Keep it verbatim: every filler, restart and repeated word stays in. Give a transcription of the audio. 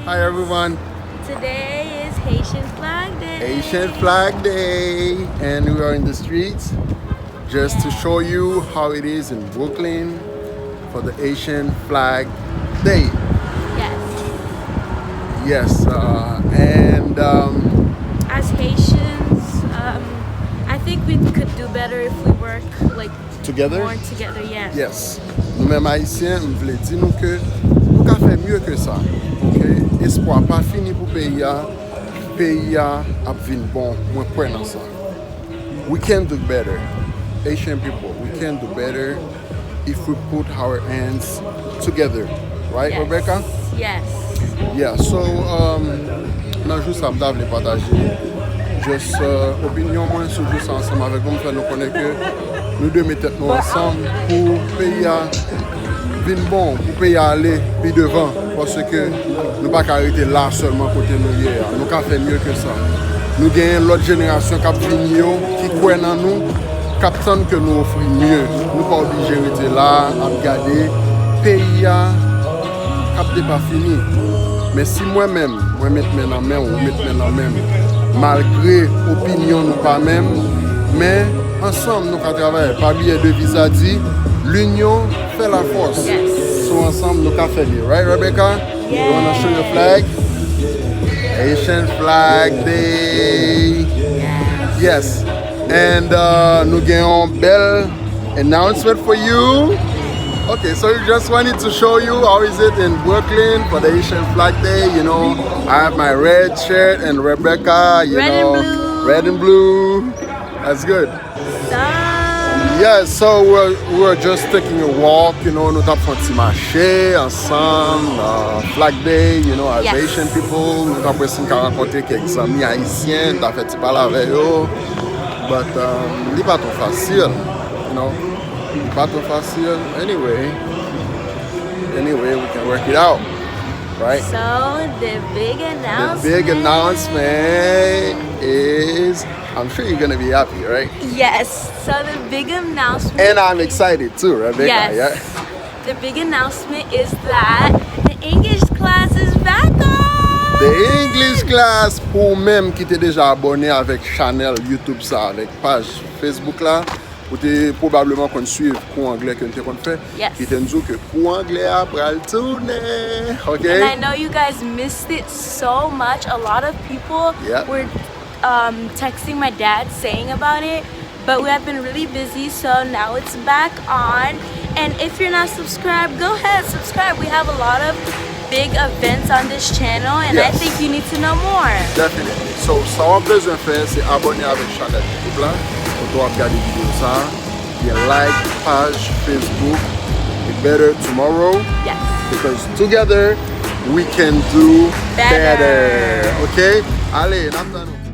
Hi everyone. Today is Haitian Flag Day. Haitian Flag Day, and we are in the streets just to show you how it is in Brooklyn for the Haitian Flag Day. Yes. Yes, uh, and um, As Haitians, um, I think we could do better if we work like together. More together. Yes. Yes. Nou menm Ayisyen, m vle di nou ke nou ka fè mye ke sa. Ok? Espwa pa fini pou peyi a. Peyi a ap vin bon. Mwen kwè nan sa. We can do better. Haitian people, we can do better if we put our hands together. Right, Yes. Rebecca? Yes. Yeah, so um, nan jou sa m ta vle pataje just uh, opinyon mwen sou jou sa ansanm avèk nou, m fè nou konnen ke nou dwe met tèt nou ansanm pou peyi a vin bon, pou peyi a ale pi devan, paske nou pa ka rete la sèlman kote nou ye a. Nou ka fè mye ke sa. Nou genyen lòt jenerasyon k ap vini yo ki kwè nan nou, k ap tann ke nou ofri mye. Nou pa oblije rete la ap gade peyi a k ap depafini. Men si mwen menm, mwen met men nan men w, ou met men nan men m, malgre opinyon nou pa menm, men ansanm nou ka travay. Pa bliye deviz la di, l'union fait la force. Yes. So ansanm nou ka fè li. Right, Rebecca? You wanna show your flag? Haitian Flag Day. Yes. And uh, nou gen yon bèl announcement for you. Okay, so we just wanted to show you how is it in Brooklyn for the Haitian Flag Day. You know, I have my red shirt and Rebecca, you Red and know, blue. Red and blue. That's good. So, Yeah, so we're, we're just taking a walk, you know, nou t ap fè yon ti mache ansanm, uh, Flag Day, you know, as Yes. Haitian people, nou t ap wè si n ka rankontre kèk zanmi ayisyen, n ta fè ti pale avè yo. But um, li pa twò fasil, you know. Li pa twò fasil. Anyway, anyway, we can work it out, right? So the big The announcement. Big announcement is, I'm sure you're gonna be happy, right? Yes. So the big announcement. And I'm excited too, Rebecca. Yes. Yeah? The big announcement is that the English class is back on. The English class, pou ou menm ki te deja abòne avèk chanèl YouTube sa, avèk paj Facebook la, ou te pwobableman konn swiv kou anglè ke n te konn fè. Yes. Ki te n di w ke kou anglè a pral tounen. Ok? And I know you guys missed it so much. A lot of people Yeah. were um, texting my dad saying about it, but we have been really busy, so now it's back on. And if you're not subscribed, go ahead, subscribe. We have a lot of big events on this channel, and I Yes. think you need to know more. Definitely. So, sa w ap bezwen fè, se abòne avèk chanèl YouTube la, kote w ap gade videyo sa, byen like paj Facebook A Better Tomorrow, Yes. because together we can do Better. better. Ok? Ale, n ap tann nou.